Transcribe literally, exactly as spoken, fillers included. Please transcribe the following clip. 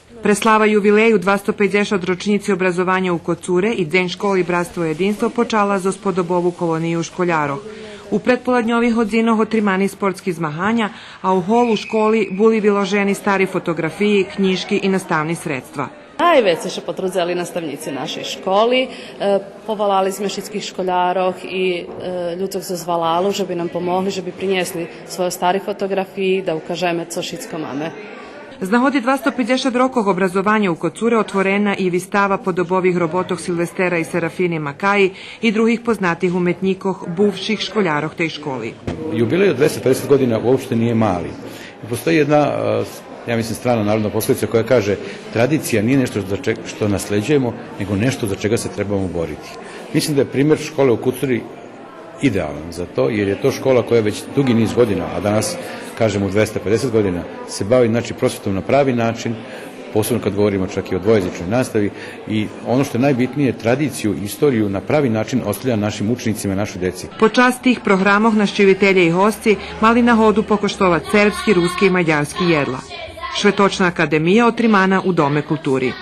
Преслава ювилею двасто пейдзешат рочнїци образованя у Коцуре и Дзень школи Братство єдинство почала зоз подобову колонию школярох. У предполадньових годзинох отримани спортски змаганя, а у голу школи були виложени стари фотоґрафиї, кнїжки и наставни средства. Найвецей ше потрудзели наставнїци нашей школи, е, повалали зме шицких школярох и, е, людзох зоз валалу же би нам помогли, же би принєсли свойо стари фотоґрафиї да укажеме цо шицко маме. З нагоди двасто пейдзешат рокох образованя у Коцуре отворена и вистава подобових роботох Силвестера и Серафини Макаї и других познатих уметнїкох, бувших школярох тей школи. Юбилей од двеста пейдзешат година уопште није мали. И постоји једна, е, ја мислим, страна народна пословица која каже: „Традиција није нешто за че-, што наслеђујемо, него нешто за чега се требамо борити.“ Мислим да је пример школе у Коцури идеалан за то, јер је то школа која већ дуги низ година, а данас, кажем, у двеста педесет година, се бави, значи, просветом на прави начин, посебно кад говоримо чак и о двојезичној настави, и, оно што је најбитније, традицију, историју на прави начин оставља нашим ученицима и нашој деци. Под час тих програмох нащивителє и госци мали нагоду покоштовац сербски, руски и мадярски єдла. Шветочна академия отримана у Доме култури.